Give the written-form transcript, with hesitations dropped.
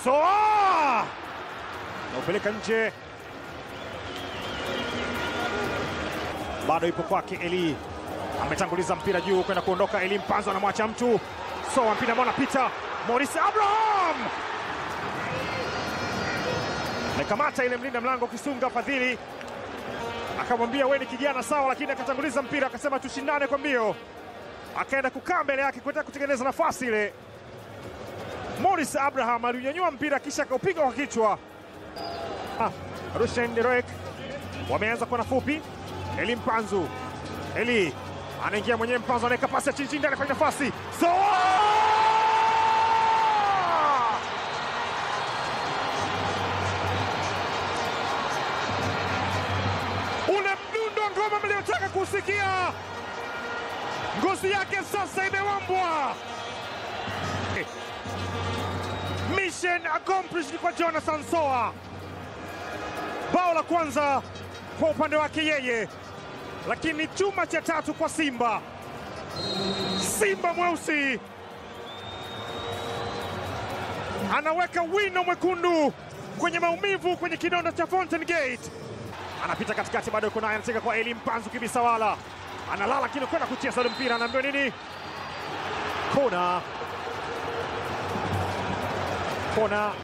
Soa naupeleka nje, bado ipo kwake Eli, ametanguliza mpira juu kwenda kuondoka. Eli Mpanzu anamwacha mtu. Soa mpira ambao anapita Morris Abraham amekamata ile, mlinda mlango Kisunga Fadhili akamwambia wewe ni kijana sawa, lakini akatanguliza mpira akasema tushindane kwa mbio, akaenda kukaa mbele yake kwenda kutengeneza nafasi ile. Morris Abraham aliunyanyua mpira kisha akaupiga kwa kichwa. Rushen Derek wameanza kona fupi. Eli Mpanzu, Eli anaingia mwenyewe, Mpanzu anaweka pasi ya chini chini ndani kwenye nafasi. Soa! Ule mdundo wa ngoma mliotaka kusikia, ngozi yake sasa imewambwa. Mission accomplished kwa Jonathan Soa. Bao la kwanza kwa upande wake yeye, lakini chuma cha tatu kwa Simba. Simba mweusi anaweka wino mwekundu kwenye maumivu kwenye kidonda cha Fountain Gate. Anapita katikati, bado yuko naye, anacheka kwa Eli Mpanzu kibisawala, analala lakini kwenda kucheza mpira, anaambiwa nini? Kona, kona.